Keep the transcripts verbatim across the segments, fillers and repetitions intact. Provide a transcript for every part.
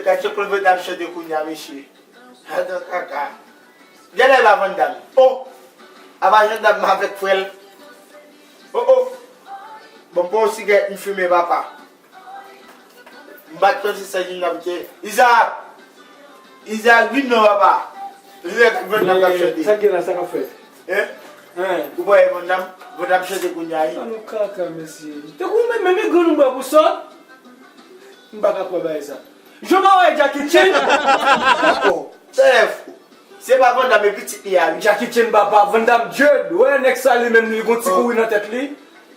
Gad Jean Claude Van Damme chante kounye a, mesye. Adan kaka. Genlè pa Van Damme. Oh! Apa Jean Damme avèk frè l. Oh, oh! Bon, pran yon sigarèt, m fimen, papa. M bat konsi sa Jean Damme te. Izaak! Izaak, vin non, papa. Vin avèk Van Damme k ap chante. Sa k gen la, sa k ap fèt? Hein? Hein? Ou pa wè Van Damme? Van Damme chante kounye a, wi. An nou kaka, mesye. Te kou menm, menm granmoun bwa pou sòt. M pa ka kwè bagay sa. Jan m a wè Jackie Chan. Oh, tèlèf. Se pa Van Damme, e pitit li a, wi. Jackie Chan, papa, Van Damme, Jude. Wè, nèg sa li menm, li gon ti kouri nan tèt li.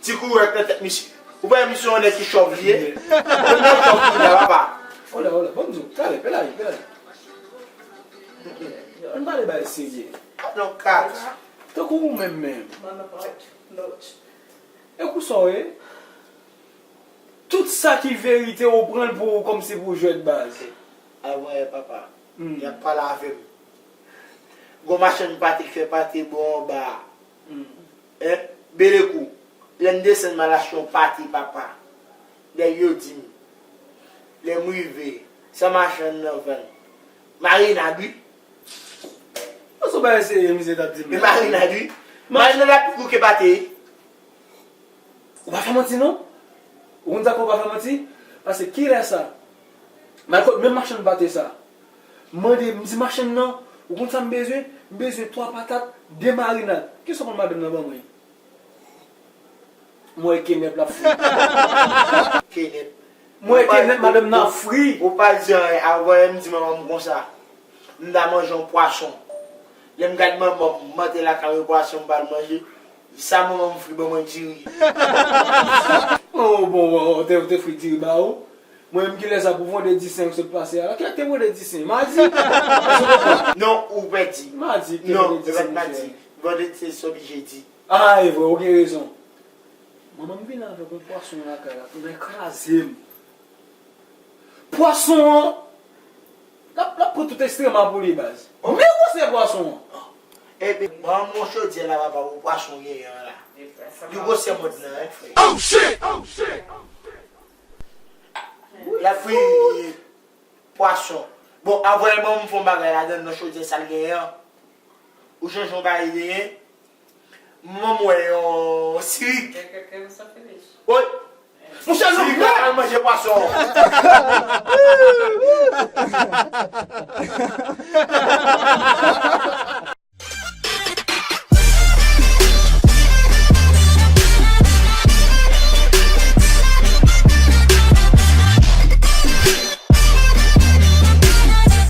Ti kouri nan tèt misye. Ou pa wè misye yon nèg ki chòv li ye? Yon nèg chòv li la, papa. Hola, hola, bon, di w, talè, pè la, pè la. Ann pale bagay serye. Adan kaka. Tankou ou menm menm. E kou sa w ye? Tout sa ki verite, ou pran l pou, kòmsi pou jwèt baz. Avan yè, papa, hmm, y ap pale avè m. Gon machann pate k fè pate bò anba a. Hmm. Hein? Belekou, lè m desann m al achte yon pate, papa. Nèg yo di m. Lè m rive, sa machann nan vann? Marinad, wi. Nan son bagay serye, misye t ap di m. E marinad, wi. Marinad la pi gou ke pate. Ou pa fè manti non. Ou konn sa k fè ou pa fè manti? Paske kilè sa? M al kot menm machann pate sa. M mande, m di machann nan, ou konn sa m bezwen? M bezwen twa patat, de marinad. Kisa w konn madanm nan ban mwen? M wè Kenèp l ap fri. Kenèp. M wè Kenèp, madanm nan ap fri. Ou pa di anyen, avan yè m di manman m konsa. M ta manje yon pwason. Lè m gad manman m, m antre lakay mwen, pwason m pral manje. Sa manman m fri ban mwen diri. Oh, bon, bon, ou te, ou te fri diri ba ou? Mwen menm, kilè sa pou vandredi sen k sot pase a la? Kilè k te vandredi sen? Madi? Non, ou pèdi. Madi k te vandredi sen, monchè. Non, e pa t madi. Vandredi sen se sòti jedi. Ah, e vre, ou gen rezon. Manman m vin avèk yon pwason lakay la, pou nan kraze m. Pwason an, l ap, l ap pran tout estoma pou li, baz. Men gwosè pwason an. Epi, ban m yon chodyè la, papa, pou pwason genyen an la. Li gwosè mòd nan, wi, frè. Oh, shit! Oh, shit! L ap fri pwason. Bon, avan, ban m fè yon bagay ladan nan chodyè sa l genyen an. Ou chanje yon bagay genyen. Manman m wè yon sirik. Woy! Monchè, sirik la al manje pwason.